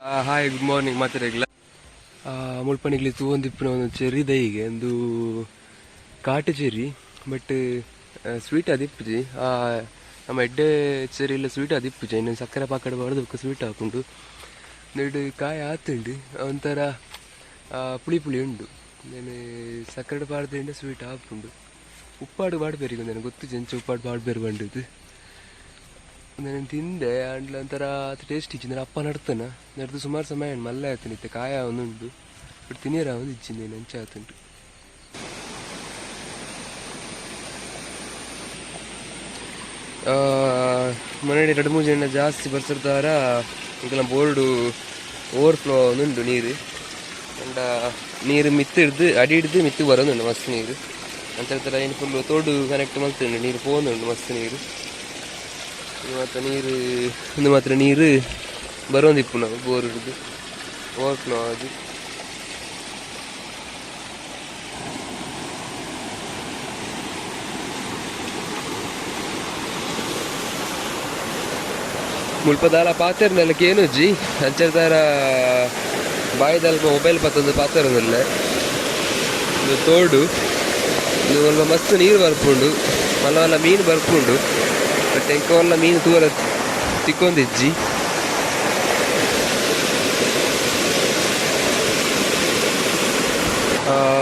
Hi, good morning ಮಾತೆರೆಗ್ಲ. ಮುಲ್ಪ ನಿಕ್ಲೆ ತೂವೊಂದಿಪ್ಪುನ ಒಂದು ಚೆರ್ರಿ ದೈಗೆ. ಉಂದು ಕಾಟು ಚೆರ್ರಿ, ಬಟ್ ಸ್ವೀಟ್ ಆದಿಪ್ಪುಜಿ. ನಮ್ಮ ಎಡ್ಡೆ ಚೆರ್ರಿ ಇಲ್ಲ, ಸ್ವೀಟ್ ಆದಿಪ್ಪುಜಿ. ಇನ್ನು ಸಕ್ಕರೆ ಪಾಕಡೆ ಪಾಡ್ದು ಬೊಕ್ಕ ಸ್ವೀಟ್ ಆಪುಂಡು. ನೆಡ್ ಕಾಯಿ ಆತುಂಡು, ಒಂಥರ ಪುಳಿ ಪುಳಿ ಉಂಡು. నేను ಸಕ್ಕರೆ ಪಾಡ್ದಿಂಡ ಸ್ವೀಟ್ ಆಪುಂಡು. ಉಪ್ಪಾಡು ಪಾಡ್ಪೆರ್ ಉಂದೆನ್, ಗೊತ್ತುಜಿ ಎಂಚ ಉಪ್ಪಾಡು ಪಾಡ್ಪೆರ್ ಪಂಡುದು. ಉಂದೆನ್ ತಿಂದೆ ಆಂಡ್ಲ ಒಂಥರ ಟೇಸ್ಟ್ ಇಜ್ಜಿ. ಅಪ್ಪ ನಡ್ತನ ನಡ್ದು ಸುಮಾರು ಸಮಯ ಆಂಡ್, ಮಲ್ಲೆ ಆತುಂಡು. ಇತ್ತೆ ಕಾಯ ಆವೊಂದುಂಡು, ಬಟ್ ತಿನಿಯರ ಆವೊಂದು ಇಜ್ಜಿ ಉಂದೆನ್, ಅಂಚ ಆತುಂಡು. ಮೊನ್ನೆ ರಡ್ಡ್ ಮೂಜಿ ದಿನ ಜಾಸ್ತಿ ಬರ್ಸರ್ದಾರ ಎಂಕಲ್ನ ಬೋರ್ಡು ಓವರ್ ಫ್ಲೋ ಆವೊಂದುಂಡು ನೀರು. ಪಂಡ ನೀರು ಮಿತ್ತ್ ಹಿಡ್ದು, ಅಡಿ ಹಿಡ್ದು ಮಿತ್ತ್ ಬರೋದುಂಡು ಮಸ್ತ್ ನೀರು. ಅಂಚ ಏನು ಫುಲ್ ತೋಡು ಕನೆಕ್ಟ್ ಮಲ್ತುಂಡು, ನೀರು ಪೋವೊಂದುಂಡು ಮಸ್ತ್ ನೀರು. ಇದು ಮಾತ್ರ ನೀರು, ಉಂದು ಮಾತ್ರ ನೀರು ಬರೋಂದಿಪ್ಪುನ ಬೋರ್ ಹಿಡ್ದು ಓವರ್ ಫ್ಲೋ ಆದ್. ಮುಲ್ಪ ದಾಲ ಪಾತೆರ್ನೆಲ್ಲ ಕೇನುಜಿ. ಅಂಚ ಬಾಯಿದಲ್ಪ ಮೊಬೈಲ್ ಪತ್ತೊಂದು ಪಾತೆರೊಂದುಲ್ಲೆ. ಉಂದು ತೋಡು. ಉಂದು ಮುಲ್ಪ ಮಸ್ತ್ ನೀರು ಬರ್ಪುಂಡು, ಮಲ್ಲ ಮಲ್ಲ ಮೀನು ಬರ್ಪುಂಡು. ಬಟ್ ಎಂಕ್ ಮಲ್ಲ ಮೀನು ತೂವರ ತಿಕ್ಕೊಂದಿಜ್ಜಿ.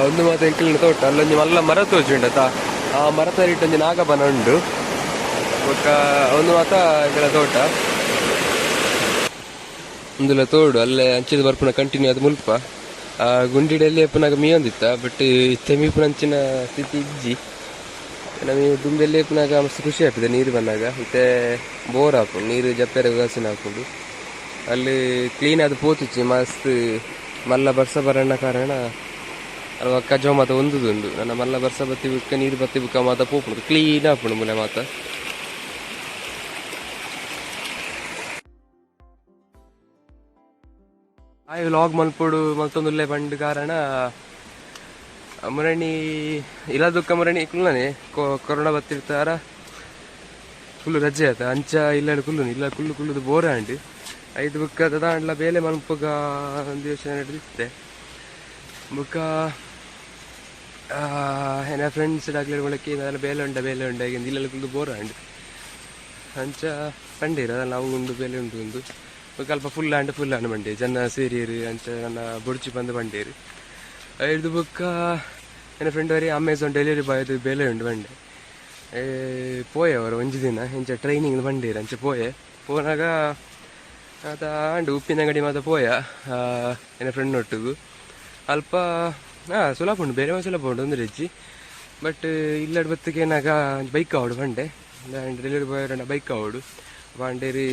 ಉಂದು ಮಾತ ಎಂಕಲ್ನ ತೋಟ. ಅಲ್ಲೊಂಜಿ ಮಲ್ಲ ಮರ ತೋಜುಂಡತ, ಆ ಮರತ ಒಂಜಿ ನಾಗಬನ ಉಂಡು. ಬೊಕ್ಕ ಉಂದು ಮಾತ ಎಂಕಲ್ನ ತೋಟ. ಉಂದುಲ ತೋಡು. ಅಲ್ಲೇ ಅಂಚಿದ ಬರ್ಪುನ ಕಂಟಿನ್ಯೂ ಅದು ಮುಲ್ಪ. ಆ ಗುಂಡಿಡಲ್ಲಿ ಎಪ್ಪುನಗ ಮೀಯೊಂದಿತ್ತ, ಬಟ್ ಇತ್ತೆ ಮೀಪುನಂಚಿನ ಸ್ಥಿತಿ ಇಜ್ಜಿ. ನಮಗೆ ದುಂಬೆಲ್ಲಿ ಎಪ್ಪುನಗ ಮಸ್ತ್ ಖುಷಿ ಆಪುಂಡು ನೀರು ಬನ್ನಗ. ಇತ್ತೆ ಬೋರ್ ಆಪುಂಡು, ನೀರು ಜಪ್ಪೆರೆ ಉದಾಸೀನ ಆಪುಂಡು. ಅಲ್ಲಿ ಕ್ಲೀನ್ ಆದ್ ಪೋತುಜಿ. ಮಸ್ತ್ ಮಲ್ಲ ಬರ್ಸ ಬರಣ್ಣ ಕಾರಣ ಅಲ್ಪ ಕಜವು ಮಾತ ಒಂದುದುಂಡು. ನನ್ನ ಮಲ್ಲ ಬರ್ಸ ಬತ್ತಿ ಬುಕ್ಕ, ನೀರು ಬತ್ತಿ ಬುಕ್ಕ ಮಾತ ಪೋಪುಂಡು, ಕ್ಲೀನ್ ಆಪುಂಡು ಮುಲೆ ಮಾತ. ಆಯ್ ವ್ಲಾಗ್ ಮಲ್ಪೊಡು ಮಲ್ತೊಂದುಲ್ಲೆ ಪಂಡ್ ಕಾರಣ ಮುರಣಿ ಇಲ್ಲ ದುಃಖ ಮುರಣಿ ಕುಲ್ಲನೆ. ಕೊರೋನಾ ಬತ್ತಿರ್ತಾರ ಫುಲ್ ರಜೆ ಆತ. ಅಂಚ ಇಲ್ಲ ಕುಲ್ಲುನು ಇಲ್ಲ, ಕುಲ್ಲು ಕುಲ್ಲುದು ಬೋರ್ ಆಂಡ್. ಐದು ಬುಕ್ಕ ದಾಂಡ್ಲ ಬೇಲೆ ಮನ್ಪುಗ ಒಂದು ಯೋಚನೆ ನಡೆದಿತ್ತೆ. ಬುಕ್ಕ ಎನ್ನ ಫ್ರೆಂಡ್ಸ್ ಡಾಕ್ಲೆಡ್ ಬಳಕೆ ಅದೆಲ್ಲ ಬೇಲೆ ಉಂಡ ಬೇಲೆ ಉಂಡ ಇಲ್ಲ, ಕುಲ್ದು ಬೋರ್ ಆಂಡ್. ಅಂಚ ಪಂಡೇರು ಅದೆಲ್ಲ ಅವು ಉಂಡು, ಬೇಲೆ ಉಂಡು ಒಂದು ಬೊಕ್ಕ ಅಲ್ಪ ಫುಲ್ ಆಂಡ್ ಫುಲ್ ಆಂಡ್ ಬಂಡೆ ಜನ ಸೇರಿಯರು. ಅಂಚ ನನ್ನ ಬೊಡ್ಚಿ ಬಂದು ಬಂಡೇರು. ಐದು ಬೊಕ್ಕ ನನ್ನ ಫ್ರೆಂಡ್ ವರಿ ಅಮೆಝಾನ್ ಡೆಲಿವರಿ ಬಾಯ್ದು ಬೇಲೆ ಉಂಡು ಬಂಡೆ. ಪೋಯೆ ಅವರು ಒಂಜಿ ದಿನ ಇಂಚ ಟ್ರೈನಿಂಗ್ ಬಂಡೇರು. ಅಂಚ ಪೋಯೆ, ಪೋನಾಗ ಆತ ಆಂಡ್ ಉಪ್ಪಿನಂಗಡಿ ಮಾತ ಪೋಯ ಎನ್ನ ಫ್ರೆಂಡ್ ಒಟ್ಟುಗು. ಅಲ್ಪ ಹಾಂ ಸುಲಭ ಉಂಟು, ಬೇರೆ ಸುಲಭ ಉಂಟು ತೊಂದರೆ ಇಜ್ಜಿ. ಬಟ್ ಇಲ್ಲಡ್ ಬತ್ತಿಗೆ ಬೈಕ್ ಆವಡು ಬಂಡೆ. ಡೆಲಿವರಿ ಬಾಯ್ ಬೈಕ್ ಆವಡು ಬಾಂಡೇರಿ.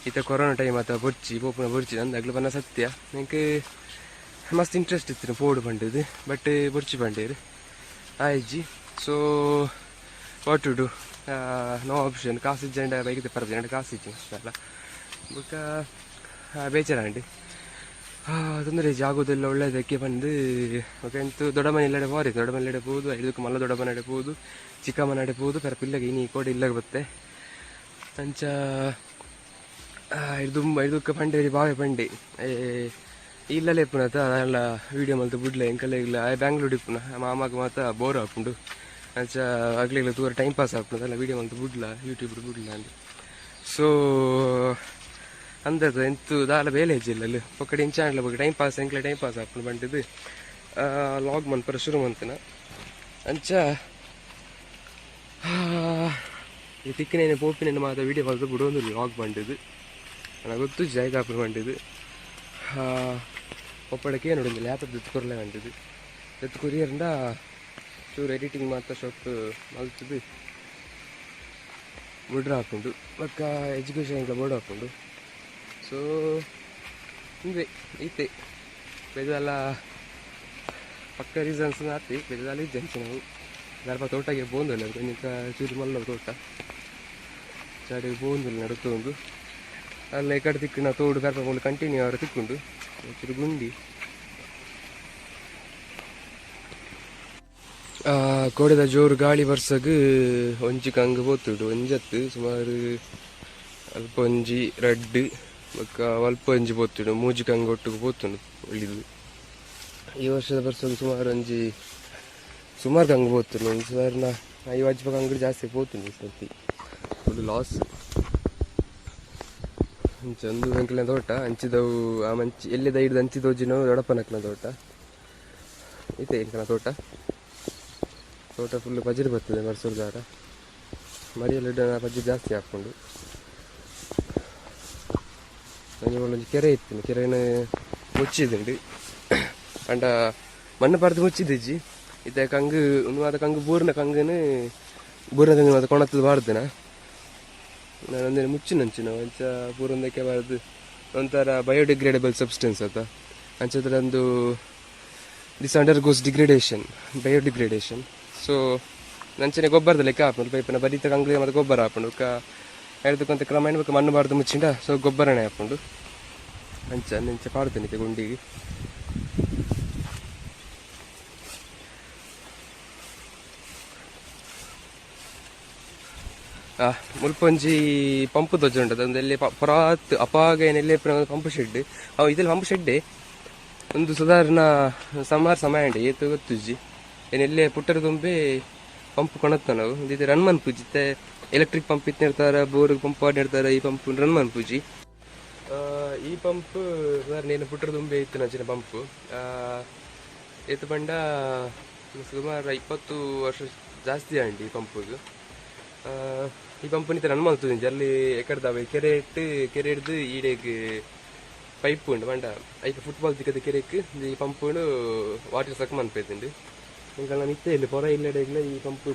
ಇತ್ತ ಕೊರೋನಾ ಟೈಮ್ ಆತ, ಬೊರ್ಚಿ ಪೋಪುನ ಬೊರ್ಚಿ ಅಂದ್ ಅಗ್ಲು ಪನ್ನ ಸತ್ಯ. ಎಂಕ್ ಮಸ್ತ್ ಇಂಟ್ರೆಸ್ಟ್ ಇತ್ತು ಪೋಡು ಪಂಡದು, but ಬೊರ್ಚಿ ಬಂಡೇರು ಆಯ್ಜಿ. So what to do, no option. ಕಾಸು ಇಜ್ಜಂಡ ಬೈಕ್ ತೆಪ್ಪರ, ಕಾಸು ಇಜ್ಜಿ ಅಲ್ಲ. ಬೊಕ್ಕ ಬೇಜಾರಾಂಡ್. ತೊಂದರೆ ಆಗೋದೆಲ್ಲ ಒಳ್ಳೇದಕ್ಕೆ ಬಂದು. ಬೊಕ ಎಂತು ದೊಡ್ಡ ಮನೆ ಇಲ್ಲಡೆ ಬಾರಿ ದೊಡ್ಡ ಮನೆ ಪೋದು, ಐದಕ್ಕೆ ಮಲ್ಲ ದೊಡ್ಡ ಮನೆ ಪೋದು, ಚಿಕ್ಕ ಮನೆ ಪೋದು ಪೆರ ಪಿಲ್ಲಗೆ ಇನಿ ಕೋಡೆ ಇಲ್ಲಗೆ ಬತ್ತೆ. ಅಂಚ ದುಂಬ ಐದುಕ್ಕ ಪಂಡೇರಿ ಬಾವೆ ಪಂಡೆ ಇಲ್ಲಲೇ ಇಪ್ಪುನತ ಅಲ್ಲ ವೀಡಿಯೋ ಮಲ್ತ್ ಬುಡ್ಲೆ ಎಂಕಲ್ಲ ಇಲ್ಲ. ಬ್ಯಾಂಗ್ಳೂರ್ ಇಪ್ಪುನ ಮಾಮಾಗ ಮಾತ ಬೋರ್ ಆಪುಂಡು. ಅಂಚ ಅಗ್ಲಿಗ್ಲ ತೂರ ಟೈಮ್ ಪಾಸ್ ಆಪುಂಡು, ಅಲ್ಲ ವೀಡಿಯೋ ಮಲ್ತ್ ಬುಡ್ಲ, ಯೂಟ್ಯೂಬ್ ಬುಡ್ಲ ಅಂದ್. ಸೊ ಅಂದದ ಎಂತು ದಾಲ ಬೇಲೆ ಇಜ್ಜಿಲ್ಲ ಪೊಕ್ಕಡೆ ಇಂಚ ಆಂಡ್ಲ ಬೊಕ್ಕ ಟೈಮ್ ಪಾಸ್, ಎಂಕ್ಲೆ ಟೈಮ್ ಪಾಸ್ ಆಪುಂಡು ಬಂಟಿದ್ ಲಾಗ್ ಮನ್ಪರ ಶುರು ಮಂತನ. ಅಂಚ ಈ ತಿಕ್ಕಿನೇನೆ ಪೋಪಿನ ಮಾತ ವೀಡಿಯೋ ಮಲ್ತ್ ಬುಡೊಂದು ಲಾಗ್ ಬಂಟಿದ್ ನನಗೆ ಗೊತ್ತು ಜಾಯ್ದ ಆಪುಂಡು ಬಂಟಿದ್. ಪೊಪ್ಪಡಕ್ಕೆ ನೋಡಿಲ್ಲ, ಲ್ಯಾಪ್ಟಾಪ್ ದೆತ್ತ್ ಕೊರ್ಲೆ ಬಂಟಿದ್. ದೆತ್ತ್ ಕೊರಿಯರ್ಂಡ ಚೂರು ಎಡಿಟಿಂಗ್ ಮಾತ ಶಾಪ್ ಮಲ್ತುದು ಬುಡ್ರ ಆಪುಂಡು. ಬೊಕ್ಕ ಎಜುಕೇಷನ್ ಬೋರ್ಡ್ ಆಪುಂಡು. ಸೊ ಉಂದುವೆ ಈತೆ ಬೇಜಾಲ ಪಕ್ಕ ರೀಸನ್ಸ್ ಆತಿ. ಬೇಜಾಲ ಇಜ್ಜಿ ನಾವು ದರ್ಪ ತೋಟಗೆ ಪೋಂದುಲ್ಲ. ಒಂಜಿ ಚೂರು ಮಲ್ಲ ತೋಟ ಚಾಡಿಗೆ ಪೋಂದುಲ್ಲ ನಡುತ್ತು. ಅಲ್ಲೇ ಕಡೆ ತಿಕ್ಕಿನ ತೋಡು ಪರ್ಪ ಮೂಲು ಕಂಟಿನ್ಯೂ ಅವರ ತಿಕ್ಕುಂಡು, ಚೂರು ಗುಂಡಿ. ಕೋಡೆದ ಜೋರು ಗಾಳಿ ಬರ್ಸಗ್ ಒಂಜಿ ಕಂಗ್ ಪೋತುಂಡು. ಒಂಜತ್ತು ಸುಮಾರು ಅಲ್ಪ ಒಂಜಿ ರಡ್ಡ್ ಬೊಕ್ಕ ಒಲ್ಪ ಒಂಜಿ ಪೋತುಂಡು ಮೂಜಿ ಕಂಗ್ ಒಟ್ಟುಗು ಪೋತುಂಡು ಒಳಿದು. ಈ ವರ್ಷದ ಬರ್ಸೊಗು ಸುಮಾರು ಒಂಜಿ ಸುಮಾರು ಕಂಗ್ ಪೋತುಂಡು, ಒಂಜಿ ಸುಮಾರು 50 ಕಂಗ್ ಜಾಸ್ತಿ ಪೋತುಂಡು ಈ ಸರ್ತಿ. Full loss. ಅಂಚ ಒಂದು ಎಂಕಲ್ನ ತೋಟ ಅಂಚಿದವು ಆ ಮಂಚಿ ಎಲ್ಲಿದ ಹಿಡ್ದು ಅಂಚಿದೋಜಿನವು ದೊಡಪ್ಪನಕ್ನ ತೋಟ. ಇತ್ತೆ ಎಂಕಲ್ನ ತೋಟ ತೋಟ ಫುಲ್ ಪಜಿರು ಬರ್ತದೆ ಬರ್ಸೊರ್ದಾರ. ಮರಿಯಲ್ ಪಜ್ಜಿ ಜಾಸ್ತಿ ಹಾಕೊಂಡು. ಒಂಜಿ ಒಂಜಿ ಕೆರೆ ಇತ್ತು, ಕೆರೆನ ಮುಚ್ಚಿದುಂಡು. ಅಂಡ ಮಣ್ಣು ಪಾರ್ದು ಮುಚ್ಚಿದಿಜ್ಜಿ. ಇತ್ತೆ ಕಂಗು ಒಂದು ಮಾತ ಕಂಗು ಬೂರ್ನ ಕಂಗುನು ಬೂರ್ನ ಕಂಗು ಮಾತ ಕೊಣತ್ತದ ಬಾರ್ದಿನ ನಾನು ಒಂದಿನ ಮುಚ್ಚಿನಂಚಿನ ಅಂಚ ಪೂರಂದಕ್ಕೆ ಬಾರ್ದು. ಒಂಥರ ಬಯೋಡಿಗ್ರೇಡಬಲ್ ಸಬ್ಸ್ಟೆನ್ಸ್ ಅತ ಅಂಚದ್ರ ಒಂದು this undergoes degradation, biodegradation. So ನಂಚನೆ ಗೊಬ್ಬರದ ಲೆಕ್ಕ ಹಾಪುಂಡು. ಪೈಪನ ಬರಿತ ಕಂಗ್ಲಿ ಮತ್ತೆ ಗೊಬ್ಬರ ಹಾಪುಂಡು. ಬೊಕ್ಕ ಎಡ್ದಕ್ಕಂತ ಕ್ರಮ ಬೊಕ್ಕ ಮಣ್ಣು ಬಾರ್ದು ಮುಚ್ಚಿಂಡ ಸೊ ಗೊಬ್ಬರನೇ ಹಾಪುಂಡು. ಅಂಚ ಅಂಚ ಪಾಡ್ತೇನೆ ಇತ್ತೆ ಗುಂಡಿಗೆ. ಮುಲ್ಪ ಒಂಜಿ ಪಂಪ್ ತೋಜುಂಡು. ಅದೊಂದು ಎಲ್ಲಿ ಪೊರಾತ್ ಅಪಾಗ ಏನೆಲ್ಲಿ ಪಂಪ್ ಶೆಡ್ ಅವು. ಇದೆಲ್ಲ ಪಂಪ್ ಶೆಡ್ಡೆ. ಒಂದು ಸಾಧಾರಣ ಸುಮಾರು ಸಮಯ ಉಂಡು, ಏತು ಗೊತ್ತುಜ್ಜಿ. ಏನೆಲ್ಲೇ ಪುಟ್ಟರ ತುಂಬೆ ಪಂಪ್ ಕೊಣತ್ತ ನಾವು ಇದು ರನ್ ಮನ್ಪುಜಿ. ಇತ್ತೆ ಎಲೆಕ್ಟ್ರಿಕ್ ಪಂಪ್ ಇತ್ತಿರ್ತಾರ, ಬೋರ್ ಪಂಪ್ ಇರ್ತಾರೆ, ಈ ಪಂಪ್ ರನ್ ಮನ್ಪುಜಿ. ಈ ಪಂಪ್ ಸಾಧಾರಣ ಏನು ಪುಟ್ಟರ ತುಂಬೆ ಇತ್ತು ನಂಚಿನ ಪಂಪ್. ಏತು ಪಂಡ ಸುಮಾರು 20 ವರ್ಷ ಜಾಸ್ತಿ ಆಂಡ್ ಈ ಪಂಪ್ಗ್. ಈ ಪಂಪ್ ನಿತ ರನ್ ಮಲ್ತುಂಜಿ. ಅಲ್ಲಿ ಎಕಡ್ದಾವೆ ಕೆರೆ ಇಟ್ಟು ಕೆರೆ ಹಿಡ್ದು ಈಡೆಗ್ ಪೈಪ್ ಉಂಡು. ಪಂಡ ಐಕ್ ಫುಟ್ಬಾಲ್ ತಿಕ್ಕದ ಕೆರೆಕ್ ಈ ಪಂಪ್ ವಾಟರ್ ಸಕ್ ಮನ್ಪೈತುಂಡು. ಎಂಕಲ್ನ ಮಿತ್ತೆ ಇಲ್ಲಿ ಪೊರ ಇಲ್ಲಡೆಗ್ಲ ಈ ಪಂಪ್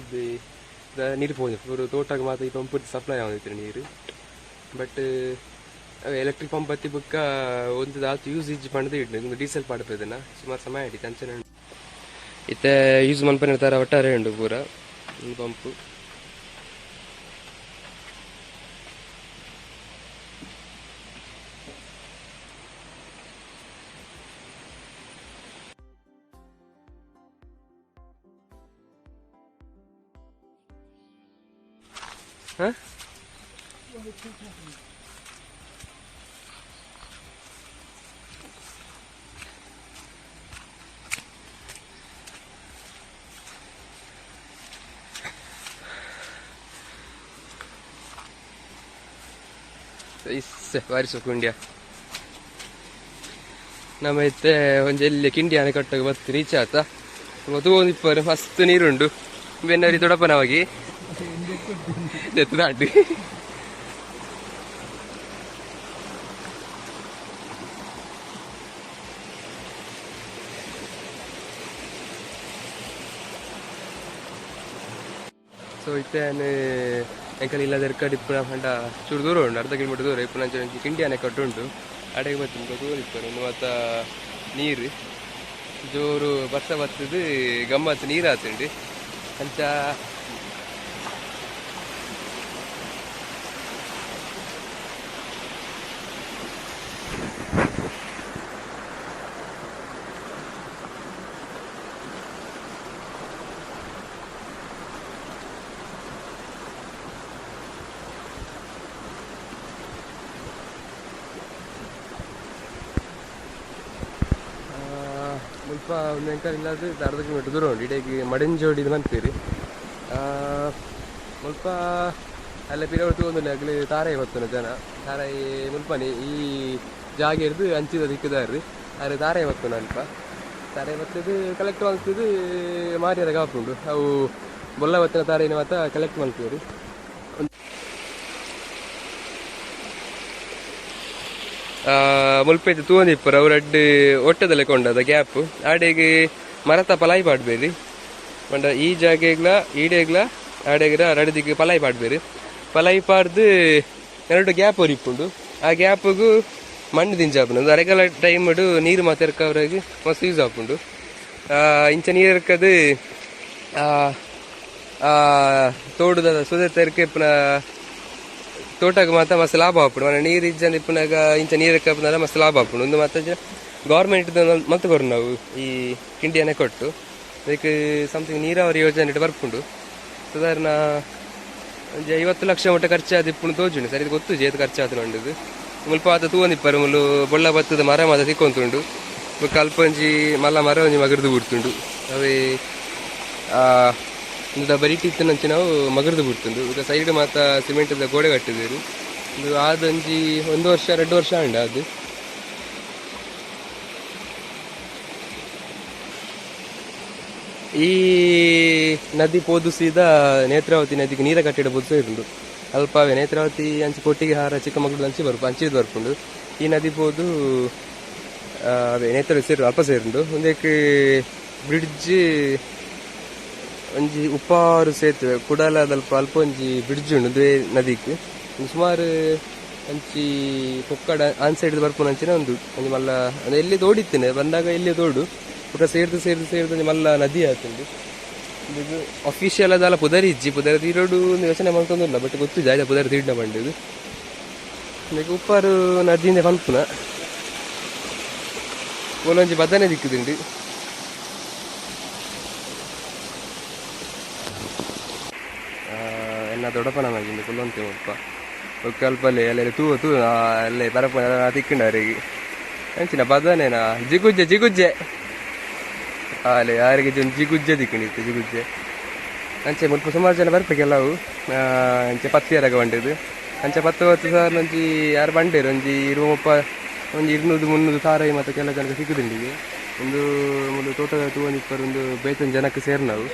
ನೀರು ಪೋದು ಪೂರ ತೋಟಗ್ ಮಾತ ಈ ಪಂಪ್ ಸಪ್ಲೈ ಆವೊಂದಿತ್ತು ನೀರು. ಬಟ್ ಎಲೆಕ್ಟ್ರಿಕ್ ಪಂಪ್ ಬತ್ತಿ ಬೊಕ್ಕ ಒಂದು ದಾತ್ ಯೂಸ್ ಇಜ್ಜಿ ಪಂಡ್ದು ಇಡ್ಡು ಡೀಸೆಲ್ ಪಾಡ್ಪೆದನ ಸುಮಾರು ಸಮಯ ಹಿಡಿತು. ಅಂಚನೆ ಇತ್ತೆ ಯೂಸ್ ಮನ್ಪನೆ ತರ ಒಟ್ಟಾರೆ ಉಂಡು ಪೂರ ಪಂಪ್. ಹ? ಇಸ್ಸೆ ಬಾರಿ ಸೊಕುಂಡ್ಯ. ನಮ್ಮ ಇತ್ತೆ ಒಂಜಿ ಎಲ್ಲಿ ಕಿಂಡಿ ಆನೆ ಕಟ್ಟಗ ಬತ್ತು ರೀಚ್ ಆತ. ತೂವೊಂದಿಪ್ಪರು ಮಸ್ತ್ ನೀರುಂಡು. ಬೆನ್ನರಿ ದೊಡಪ್ಪನವಾಗಿ ದಾಂಡು. ಸೊ ಇತ್ತೆ ಎಂಕಲ್ ಇಲ್ಲದ ಎರ್ಕಡ್ ಇಪ್ಪುನ ಪಂಡ ಚೂರು ದೂರ ಉಂಡು, ಅರ್ಧ ಕಿಲೋಮೀಟರ್ ದೂರ ಇಪ್ಪುನ. ಅಂಚ ಕಿಂಡಿ ಅಣೆಕಟ್ಟು ಉಂಟು. ಅಡೆಗೆ ಬತ್ತಿನ ತೂವೊಂದಿಪ್ಪರು. ಒಂದು ಮಾತ ನೀರು ಜೋರು ಬರ್ಸ ಬತ್ತದು, ಗಮ್ಮತ್ತು ನೀರು ಆತುಂಡು ಅಂಚ. ಮುಲ್ಪ ಒಂದು ಎಂಕಲ್ ಇಲ್ಲದ ಅರ್ಧ ಕಿಲೋಮೀಟರ್ ದೂರ ಉಂಟು. ಇಡೀ ಮಡಂಜೋಡಿ ಮನ್ಪೇರಿ. ಮುಲ್ಪ ಅಲ್ಲ ಪಿರವು ತೂವೊಂದುಲ್ಲೆ ಅಗಲು ತಾರಾಯಿ ಬತ್ತುನ ಜನ. ತಾರಾಯಿ ಮುಲ್ಪನೆ ಈ ಜಾಗ ಹಿಡ್ದು ಅಂಚಿದ ದಿಕ್ಕುದಾರ್ ಆರ್ ತಾರಾಯಿ ಬತ್ತುನ. ಅಲ್ಪ ತಾರಾಯಿ ಬತ್ತದು ಕಲೆಕ್ಟ್ ಮಲ್ತದು ಮಾರಿಯರ ಕಾಪುಂಡು. ಅವು ಬೊಲ್ಲ ಬತ್ತಿನ ತಾರಾಯಿನ ಮಾತ ಕಲೆಕ್ಟ್ ಮಲ್ಪುವೆರ್. ಮುಲ್ಪ ಇತ್ತೆ ತೂವೊಂದಿಪ್ಪರು ಅವು ರಡ್ಡ್ ಒಟ್ಟೆದ ಲೆಕ್ಕ ಉಂಡು ಅದ ಗ್ಯಾಪ್. ಆಡೆಗ್ ಮರತ ಪಲಾಯಿ ಪಾಡ್ಬೇರಿ. ಪಂಡ ಈ ಜಾಗೆಗ್ಲ ಈಡೆಗ್ಲ ಆಡೆಗ್ಲ ರಡ್ಡ್ ದಿಕ್ಕ್ ಪಲಾಯಿ ಪಾಡ್ಬೇರು. ಪಲಾಯಿ ಪಾಡ್ದು ಎರಡು ಗ್ಯಾಪ್ ಒರಿಪುಂಡು. ಆ ಗ್ಯಾಪ್ಗು ಮಣ್ಣು ದಿಂಜಾಪುಂಡು. ಅರೆಗಾಲ ಟೈಮ್ ನೀರು ಮಾತ ಎರ್ಕವರೆಗ್ ಮಸ್ತ್ ಯೂಸ್ ಆಪುಂಡು. ಇಂಚ ನೀರು ಎರ್ಕದು ತೋಡುದ ಸುದೆತ ಎರ್ಕ ಇಪ್ಪುನ ತೋಟಗ್ ಮಾತ ಮಸ್ತ್ ಲಾಭ ಆಪುಂಡು. ಮನ ನೀರು ಇಜ್ಜಂದೆ ಇಪ್ಪುನಗ ಇಂಚ ನೀರು ಎರ್ಕಪುನಗ ಮಸ್ತ್ ಲಾಭ ಆಪುಂಡು. ಉಂದು ಮಾತ ಗೌರ್ಮೆಂಟ್ ಮಲ್ತ್ ಕೊರು ನಾವು ಈ ಕಿಂಡಿ ಅಣೆಕಟ್ಟು. ಅದಕ್ಕೆ ಸಮಥಿಂಗ್ ನೀರಾವರಿ ಯೋಜನೆ ಬರ್ಪುಂಡು. ಸಾಧಾರಣ ಒಂಜಿ 50 ಲಕ್ಷ ಮುಟ್ಟ ಖರ್ಚು ಆದಿಪ್ಪುಂಡು ತೋಜುಂಡು. ಸರಿ ಗೊತ್ತುಜಿ ಏತ್ ಖರ್ಚು ಆತುಂಡು ಪಂಡುದು. ಮುಲ್ಪ ಆತ ತೂವೊಂದಿಪ್ಪರು ಮುಲು ಬೊಳ್ಳ ಬತ್ತದ ಮರ ಮಾತ ತಿಕ್ಕೊಂತುಂಡು. ಬೊಕ್ಕ ಅಲ್ಪ ಒಂಜಿ ಮಲ್ಲ ಮರ ಒಂಜಿ ಮಗರ್ದು ಬುಡ್ತುಂಡು. ಅವೇ ಇಂದ ಬರಿಟ್ ಇತ್ತಿನಂಚಿನವು ಮಗರ್ದು ಬುಡ್ತುಂಡು. ಬೊಕ್ಕ ಸೈಡ್ ಮಾತ ಸಿಮೆಂಟ್ ದ ಗೋಡೆ ಕಟ್ಟಿದೆರ್. ಉಂದು ಆದೊಂಜಿ ಒಂದು ವರ್ಷ ರಡ್ಡ್ ವರ್ಷ ಆಂಡ್ ಅದು. ಈ ನದಿ ಪೋದು ಸೀದಾ ನೇತ್ರಾವತಿ ನದಿಗೆ ನೀರ ಕಟ್ಟಿಡ ಪೋದು ಸೇರುಂಡು. ಅಲ್ಪವೇ ನೇತ್ರಾವತಿ ಅಂಚಿ ಕೊಟ್ಟಿಗೆಹಾರ ಚಿಕ್ಕಮಗಳೂರು ಅಂಚಿ ಬರ್ಪು ಅಂಚಿ ಬರ್ಪುಂಡು. ಈ ನದಿ ಪೋದು ಅವೇ ನೇತ್ರಾವತಿ ಸೇರು ಅಲ್ಪ ಸೇರುಂಡು. ಉಂದೆಕ್ ಬ್ರಿಡ್ಜ್ ಒಂಜಿ ಉಪ್ಪಾರು ಸೇತುವೆ ಕುಡಲದಲ್ಪ ಅಲ್ಪ ಒಂಜಿ ಬ್ರಿಡ್ಜ್ ಉಂಡು ಉಂದುವೇ ನದಿಕ್. ಸುಮಾರು ಅಂಚಿ ಕೊಕ್ಕಡ ಆನ್ ಸೈಡ್ ಬರ್ಪುನ ಅಂಚಿನ ಉಂದು ಒಂಜಿ ಮಲ್ಲ ಎಲ್ಲಿ ತೋಡಿತ್ತಿನ ಬಂದಾಗ ಎಲ್ಲಿ ತೋಡು ಬೊಕ ಸೇರ್ದ್ ಸೇರ್ದ್ ಸೇರ್ದ್ ಒಂಜಿ ಮಲ್ಲ ನದಿ ಆತುಂಡು. ಉಂದು ಅಫಿಷಿಯಲ್ ದಾಲ ಪುದರ್ ಇಜ್ಜಿ, ಪುದರ್ ದೀಡೊಡು ಯೋಚನೆ ಮಲ್ತೊಂದುಲ್ಲ, ಬಟ್ ಗೊತ್ತಿಜ್ಜಿ ದಾದ ಪುದರ್ ದೀಡ್ನ ಪಂಡುದು. ಉಂದೆಕ್ ಉಪ್ಪಾರು ನದಿಂದೆ ಪನ್ಪುನ. ಮೂಲೊಂಜಿ ಬದನೆ ದಿಕ್ಕುದುಂಡು. ಎನ್ನ ದೊಡ್ಡಪ್ಪನ ಮಗಿಂದು ಕುಲ್ಲೊಂತೆ ಮುಲ್ಪ. ಬೊಕ್ಕ ಅಲ್ಪಲೆ ಅಲ್ಲೆಲ್ಲ ತೂ ತೂ ಅಲ್ಲೇ ಬರಪುನ ತಿಕ್ಕುಂಡು ಅವರಿಗೆ. ಅಂಚಿನ ಬದನೆನಾ ಜಿಗುಜ್ಜೆ ಜಿಗುಜ್ಜೆ ಅಲೆ ಯಾರಿಗೆ ಜಿಗುಜ್ಜೆ ತಿಕ್ಕುಂಡಿತ್ತು ಜಿಗುಜ್ಜೆ. ಅಂಚೆ ಮುಲ್ಪ ಸುಮಾರು ಜನ ಬರ್ಪೆ ಕೆಲವು ಅಂಚೆ ಪತ್ತಿಯರಗ ಬಂಡಿದ್ದು. ಅಂಚೆ ಪತ್ತು ಪತ್ತು ಸಾವಿರ ಒಂಜಿ ಯಾರು ಬಂಡೇರು ಒಂಜಿ ಇರುವ ಮುಪ್ಪ ಒಂಜಿ 200 300 ಸಾರ ಮತ್ತೆ ಕೆಲವು ಜನಕ್ಕೆ ಸಿಕ್ಕುದುಂಡಿಗೆ. ಒಂದು ಮುಲು ತೋಟದ ತೂವೊಂದಿಪ್ಪರು ಒಂದು ಬೇತೊಂದು ಜನಕ್ಕೆ ಸೇರ್ನವು.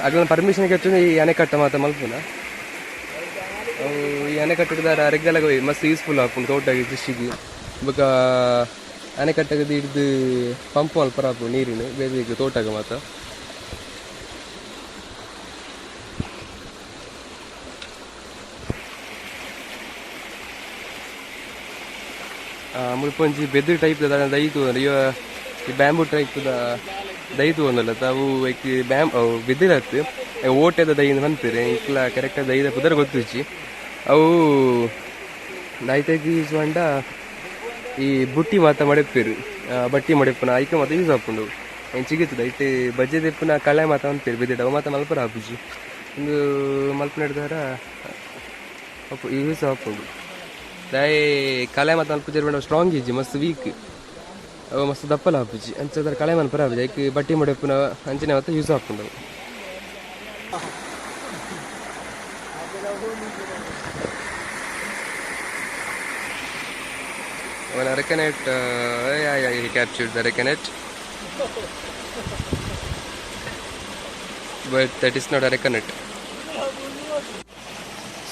ಅಗ್ಲನ ಪರ್ಮಿಷನ್ ಕೆತ್ತುಂದು ಈ ಅಣೆಕಟ್ಟೆ ಮಾತ ಮಲ್ಪುನ. ಅವು ಈ ಅಣೆಕಟ್ಟೆದಾರ ಅರೆಗಲಗ ಮಸ್ತ್ ಯೂಸ್ಫುಲ್ ಆಪುಂಡು ತೋಟಗ್ ಕೃಷಿಗೆ. ಬೊಕ ಅಣೆಕಟ್ಟೆಗ್ ಹಿಡ್ದು ಪಂಪ್ ಮಲ್ಪರ ಆಪುಂಡು ನೀರಿನ ಬೇತೆ ತೋಟಗ್ ಮಾತ. ಮುಲ್ಪ ಒಂಜಿ ಬೆದುರು ಟೈಪ್ ದ ದೈ ತೂವೊಂದು ಈ ಬ್ಯಾಂಬೂ ಟೈಪ್ ದ ದೈ ತೂವೊಂದುಲ್ಲ ಅವು ಐಕ್ ಬ್ಯಾಂ ಬೆದುರು ಅತ್ತ್ ಓಟೆದ ದೈ ಇಂದ್ ಪನ್ಪೆರ್. ಎಂಕ್ಲ ಕರೆಕ್ಟ್ ದೈದ ಪುದರ್ ಗೊತ್ತುಜ್ಜಿ. ಅವು ದಾಯ್ತೆಗ್ ಯೂಸ್ ಪಂಡ ಈ ಬುಟ್ಟಿ ಮಾತ ಮಡೆಪೆರ್, ಬಟ್ಟಿ ಮಡೆಪುನ ಐಕ್ ಮಾತ ಯೂಸ್ ಆಪುಂಡು. ಎಂಚಿಗಿತ್ತದ ಐಟ್ ಬಜ್ಜೆ ದೆಪ್ಪುನ ಕಳೆ ಮಾತ ಮನ್ಪೆರ್ ಬೆದುರ್ಡ್ ಅವು ಮಾತ ಮಲ್ಪರ ಆಪುಜಿ. ಉಂದು ಮಲ್ಪುನೆಡ್ದಾರ ಯೂಸ್ ಆಪುಂಡು. ದಾಯೆ ಕಲೆ ಮಾತ ಮಲ್ಪುಜೆರ್ ಪಂಡ ಸ್ಟ್ರಾಂಗ್ ಇಜ್ಜಿ, ಮಸ್ತ್ ವೀಕ್, ಅವು ಮಸ್ತ್ ದಪ್ಪಲ ಆಪುಜಿ. ಅಂಚಾದ್ ಕಳೆ ಮನ್ಪರ ಆಪುಜಿ. ಐಕ್ ಬಟ್ಟಿ ಮಡೆಪುನ ಅಂಚನೆ ಮಾತ ಯೂಸ್ ಆಪುಂಡು. One arecanut, yeah, yeah, he captured the arecanut. But that is not arecanut.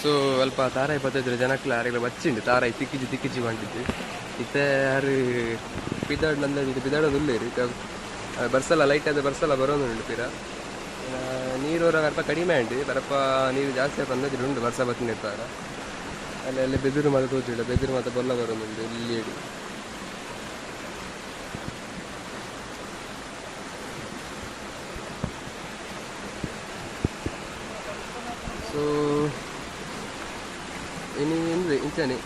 So ಅಲ್ಪ ತಾರಾಯಿ ಪತ್ತೈದ್ರೆ ಜನಕ್ಲ ಅರೆಗ್ಲ ಬಚ್ಚಿಂಡು ತಾರಾಯಿ ತಿಕ್ಕಿಜಿ ತಿಕ್ಕಿಜಿ ಪಂಡಿದ್ದು. ಇತ್ತೆ ಯಾರು ಪಿದಾಡ್ ನಂದ ಪಿದಾಡೋದು ಉಲ್ಲೇರು. ಬರ್ಸಲ ಲೈಟ್ ಆದ ಬರ್ಸಲ ಬರೋದುಂಡು ಪಿರ. ನೀರು ಅಲ್ಪ ಕಡಿಮೆ ಆಂಡ್ ಬರಪ್ಪ ನೀರು ಜಾಸ್ತಿ ಆಪ ಅಂದಾಜು ಉಂಡು ಬರ್ಸ ಬತ್ತಿನ. ಅಲ್ಲಿ ಅಲ್ಲಿ ಬೆದುರು ಮಾತ ತೋಜಿಲ್ಲ, ಬೆದುರು ಮಾತ ಬೊಲ್ಲ ಬರೋದುಂಡು ಇಲ್ಲಿ. ಸೊ ಇನಿ ಇಂದ್ರೆ ಇಂಚನೆ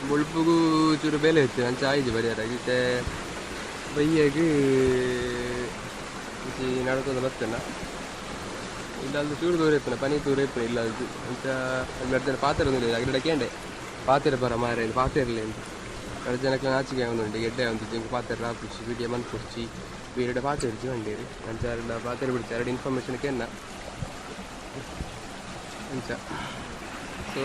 ಬೊಲ್ಪುಗು ಚೂರು ಬೇಲೆ ಇತ್ತು ಅಂಚ ಆಯ್ಜಿ ಬರಿಯರಾಗಿ. ಇತ್ತೆ ಬಯ್ಯಗ್ ಇಂಚಿ ನಡತೊಂದು ಬತ್ತನ ಇಲ್ಲಾಲ್ದು ಚೂರು ದೂರ ಇಪ್ಪುನ ಪನಿ ದೂರ ಇಪ್ಪುನ ಇಲ್ಲಾಲ್ದು. ಅಂಚ ಅಲ್ಲಿ ಜನ ಪಾತೆರ ಒಂದಿಲ್ಲ ಅಗ್ರಡ ಕೇಂಡೆ ಪಾತೆರ ಬರ ಮಾರೆ ಪಾತೆರ್ಲೆ ಅಂತ. ಎರಡು ಜನಕ್ಕೆ ನಾಚಿಕೆ ಉಂಟು ಗೆಡ್ಡೆ ಉಂಟು ಜಿಂಕ್ ಪಾತೆರ ಆಪುಜಿ ವಿಡಿಯೋ ಮನ್ಪುಡ್ಚಿ ವೀರಡ ಪಾತೆರ್ಜಿ ಬಂಡೇರಿ ಅಂಚ ಅರೆಡ ಪಾತೆರ ಬಿಡ್ಚಿ ಎರಡು ಇನ್ಫಾರ್ಮೇಷನ್ ಕೆನ್ನ ಅಂಚ. ಸೊ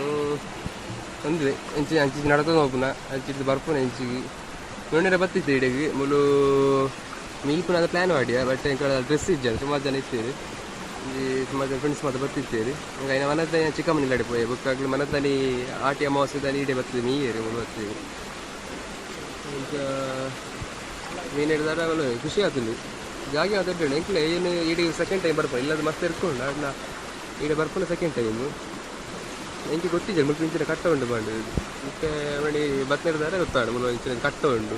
ಒಂದುವೆ ಇಂಚಿ ಅಂಚಿ ನಡತೊಂದು ಹೋಪುನ ಅಂಚಿಡ್ದು ಬರ್ಪುನ ಇಂಚಿಗ್ ನೋಡಿರ ಬತ್ತಿತ್ತು ಇಡೆಗ್ ಮುಲು ಮೀಪುನ ಪ್ಲ್ಯಾನ್ ಮಾಡಿಯ ಬಟ್ ಎಂಕಲ ಡ್ರೆಸ್ ಇಜ್ಜಾಂಡ್ ಸುಮಾರು ಜನ ಇತ್ತೆರ್ ಒಂಜಿ ಸುಮಾರು ಜನ ಫ್ರೆಂಡ್ಸ್ ಮಾತ ಬತ್ತಿತ್ತೇರು. ಐನ ಮನತಾನಿ ಚಿಕ್ಕಮ್ಮನ ಇಲ್ಲಡೆ ಪೋಯೆ ಬೊಕ್ಕ ಅಕ್ಲು ಮನತಾನಿ ಆಟಿ ಅಮಾವಾಸ್ಯೆ ದಾನಿ ಈಡೆ ಬತ್ತಿದ್ ಮೀಯೆರ್ ಮುಲು ಬತ್ತಿದ್. ಇಂಚ ಮೀನ್ ಹಿಡ್ದಾರ ಖುಷಿ ಆತುಂಡು ಜಾಗೆ ಮಾತ ಎಡ್ಡೆ ಉಂಡು. ಎಂಕ್ಲೆ ಏನು ಈಡೆ ಸೆಕೆಂಡ್ ಟೈಮ್ ಬರ್ಪುನ ಇಲ್ಲದ ಮಸ್ತ್ ಇರ್ಕೊಂಡು ಆಂಡ ಈಡೆ ಬರ್ಪುನ ಸೆಕೆಂಡ್ ಟೈಮ್. ಎಂಕ್ ಗೊತ್ತಿಜ್ಜಿ ಮುಲ್ಪ ಇಂಚಿನ ಕಟ್ಟ ಉಂಡು ಪಂಡ್. ಇತ್ತೆ ಮಣಿ ಬತ್ತಿರ್ದಾರೆ ಗೊತ್ತಾಂಡ್ ಮುಲು ಇಂಚಿನ ಕಟ್ಟ ಉಂಡು.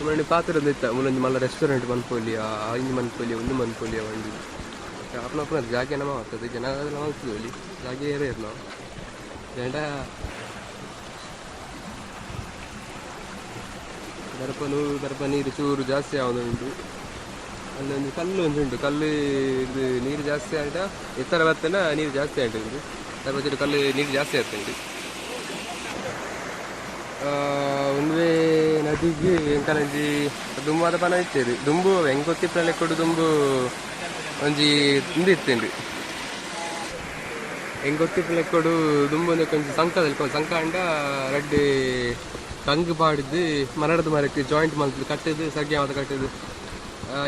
ಮಣಿ ಪಾತೆರೊಂದು ಇತ್ತ ಮೂಲೊಂಜಿ ಮಲ್ಲ ರೆಸ್ಟೋರೆಂಟ್ ಮನ್ಪೊಲಿಯ ಇಂಜಿ ಮನ್ಪೊಲಿಯ ಉಂದು ಮನ್ಪೊಲಿಯ ಪಂಡ್. ಅಪ್ನ ಅಪ್ಪನ ಜಾಗೆ ನಮ ಬರ್ತದೆ ಜನ ಮಲ್ತುದೊಲಿ ಜಾಗೆ ಏರೇರ್ ನಾವು ಜಂಡ ಬರ್ಪ ನೂರು ಬರ್ಪ ನೀರು ಚೂರು ಜಾಸ್ತಿ ಆವೊಂದುಂಡು. ಅಲ್ಲೊಂದು ಕಲ್ಲು ಒಂಜಿ ಉಂಟು ಕಲ್ಲು ಇದು ನೀರು ಜಾಸ್ತಿ ಆಂಡ ಎತ್ತರ ಬತ್ತನ ನೀರು ಜಾಸ್ತಿ ಆಂಡ್ ಉಂಡು ದರ್ಪ ಕಲ್ಲು ನೀರು ಜಾಸ್ತಿ ಆತುಂಡು. ಉಂದುವೇ ನದಿಗ್ ಎಂಕಲಂಜಿ ದುಂಬಾದ ಪನ ಇತ್ತೇರು ದುಂಬು ಎಂಕೊತ್ತಿಪ್ಪಲೆ ಕೊಡು ದುಂಬು ಒಂಜಿ ಉಂದು ಇತ್ತುಂಡು. ಎಂಗೊತ್ತಿಪ್ಪಲೆ ಕೊಡು ದುಂಬು ಒಂಜಿ ಒಂಜಿ ಸಂಕದಲ್ಲಿ ಸಂಕ ಅಂಡ ರಡ್ಡ್ ಕಂಗ್ ಪಾಡ್ದು ಮರಡ್ದ್ ಮರಕ್ ಜಾಯಿಂಟ್ ಮಲ್ತ್ ಕಟ್ಟದು ಸಗ್ಯ ಮಾತ ಕಟ್ಟದು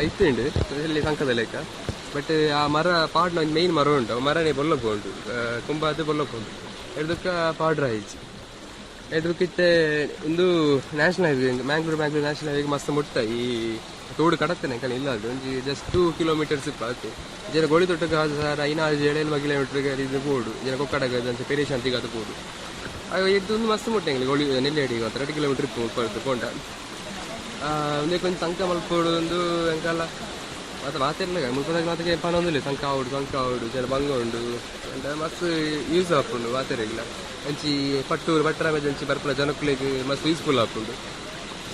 ಇತ್ತುಂಡು ಇಲ್ಲಿ ಸಂಕದ ಲೆಕ್ಕ. ಬಟ್ ಆ ಮರ ಪಾಡ್ನ ಒಂಜಿ ಮೈನ್ ಮರ ಉಂಟು, ಮರನೇ ಬೊಲ್ಲೊಗು ಉಂಟು, ಕುಂಬಾದ್ ಬೊಲ್ಲೊಗು ಉಂಟು, ಎಡ್ದಕ್ಕ ಪಾಡ್ರ ಆಯಿಜಿ. ಎಡ್ದಕ್ಕಿತ್ತೆ ಇಂದು national highway, Mangalore Mangalore national highway ಮಸ್ತ್ ಮುಟ್ಟ ಈ ತೋಡು ಕಡತ್ತನೆ ಕಣ ಇಲ್ಲ. ಅದು ಒಂಜಿ ಜಸ್ಟ್ 2 ಕಿಲೋಮೀಟರ್ಸ್ ಇಪ್ಪ ಆತು. ಜನ ಗೋಳಿ ತೊಟ್ಟಕ್ಕೆ ಸಾರ ಐನಾರು ಏಳೇಳು ಕಿಲೋಮೀಟರ್ ಇದು ಪೋಡು, ಜನ ಕೊಕ್ಕಡಗ ಅಂಚ ಪೆರಿಶಾಂತಿಗೆ ಅದು ಪೋಡು. ಆಗ ಎದ್ದು ಒಂದು ಮಸ್ತ್ ಮುಟ್ಟ ಎಂಗ್ಲಿ ಗೋಳಿ ನೆಲ್ಯಾಡಿ 2 ಕಿಲೋಮೀಟರ್ ಇಪ್ಪು ಪೋಂಡ. ಒಂದೇ ಕೊಂಚ ಸಂಕ ಮಲ್ಪೋಡು ಒಂದು ಎಂಕಲ್ಲ ಮತ್ತೆ ಮಾತೆಲ್ಲ ಮುಲ್ಪದಾಗ ಮಾತಕ್ಕೆ ಪನೊಂದಿಲ್ಲ. ಸಂಕ ಆವಡು ಸಂಕ ಆವಡು ಜನ ಬಂಗ ಉಂಡು ಅಂಡ ಮಸ್ತ್ ಯೂಸ್ ಆಪುಂಡು ಮಾತೆರೆಗ್ಲ. ಅಂಚಿ ಪಟ್ಟೂರು ಪಟ್ಟರಾಮೆ ಅಂಚಿ ಬರ್ಪುನ ಜನಕ್ಕುಲೆಗ್ ಮಸ್ತ್ ಯೂಸ್ಫುಲ್ ಆಪುಂಡು.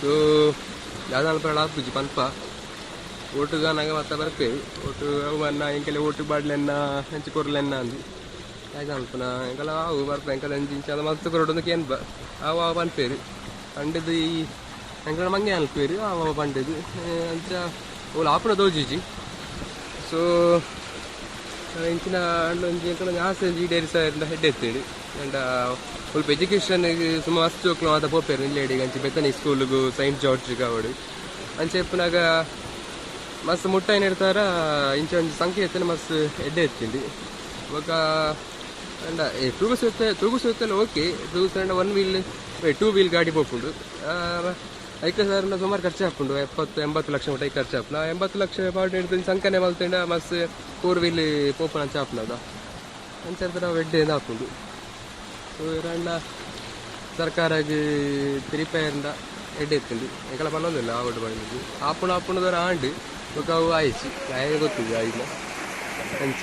ಸೊ ಯಾವ್ದಾನ ಆಪುಜಿ ಪನ್ಪ ಓಟುಗಾನಾಗ ಮತ್ತೆ ಬರ್ಪೆ ಓಟು ಅವು ಅನ್ನ ಎಂಕೆಲ್ಲ ಓಟು ಬಾಡ್ಲೆನ್ನ ಅಂಚಿ ಕೊರ್ಲೆನ್ನ ಅಂದು ಯಾಕೆ ಅನ್ಪುನ ಎಂಕಲ ಅವು ಬರ್ಪ ಎಂಕಲ ಅಂಚಿ ಇಂಚ ಮಸ್ತ್ ಕೊರೊಡೊಂದು ಕೇನ್ಬ ಅವು ಅವು ಪನ್ಪೇರು ಪಂಡದು ಈ ಎಂಕಲ ಮಂಗೆ ಅನ್ಪೇರು ಅವು ಪಂಡದು ಅಂಚ ಓಲು ಆಪುನ ತೋಜಿಜಿ. ಸೊ ಇಂಚಿನ ಅಂಡ ಒಂಜಿ ಎಂಕಲ ಒಂಜಿ ಆಸೆ ಒಂಜಿ ಈಡೇರಿಸ ಹೆಡ್ ಎತ್ತೇಡು. ಅಂಡ ಸ್ವಲ್ಪ ಎಜುಕೇಷನ್ ಸುಮಾರು ಮಸ್ತ್ ಜೋಕ್ಲು ಮಾತ ಪೋಪೇರು ಇಲ್ಲೇಡಿ ಅಂಚಿ ಬೆತ್ತನಿ ಸ್ಕೂಲ್ಗು ಸೈಂಟ್ ಜಾರ್ಜ್ಗೆ ಅವಡು ಅಂಚೆ ಇಪ್ಪುನಾಗ ಮಸ್ತ್ ಮುಟ್ಟಾಯಿನ ಇರ್ತಾರ. ಇಂಚ ಒಂಜಿ ಸಂಖ್ಯೆ ಎತ್ತಿನ ಮಸ್ತ್ ಎಡ್ಡೆ ಎತ್ತಿಂಡು. ಬೊಕ ಅಂಡ ತೂಗು ಸುತ್ತ ತೂಗು ಸುತ್ತಲ ಓಕೆ, ತೂಗು ಸಣ್ಣ 1 ವೀಲ್ 2 ವೀಲ್ ಗಾಡಿ ಪೋಪುಂಡು. ಐಕ ಸಾರನ ಸುಮಾರು ಖರ್ಚು ಹಾಪುಂಡು, 70-80 ಲಕ್ಷ ಮುಟ್ಟ ಖರ್ಚು ಹಾಪುನ. 80 ಲಕ್ಷ ಪಾಡ್ ಹಿಡ್ದು ಸಂಕನೆ ಮಲ್ತಂಡ ಮಸ್ತ್ 4 ವೀಲ್ ಪೋಪುನ ಅಂಚ ಹಾಪುನದ ಅಂಚ ಎಡ್ಡೆ ಹಾಪುಂಡು. ಸೊ ಇರಣ್ಣ ಸರ್ಕಾರಗ್ ತಿರಿಪೇರಂಡ ಎಡ್ಡೆ ಎತ್ತುಂಡು. ಎಂಕಲ ಪನ್ನೊಂದಿಲ್ಲ ಆವಡು ಬಂದಿದ್ದು ಆಪುಣ ಆಪುಣದರ ಆಂಡ್ ಬೊಕ ಅವು ಆಯಿಸಿ ಆಯ ಗೊತ್ತಿದೆ ಆಯಿನ ಅಂಚ.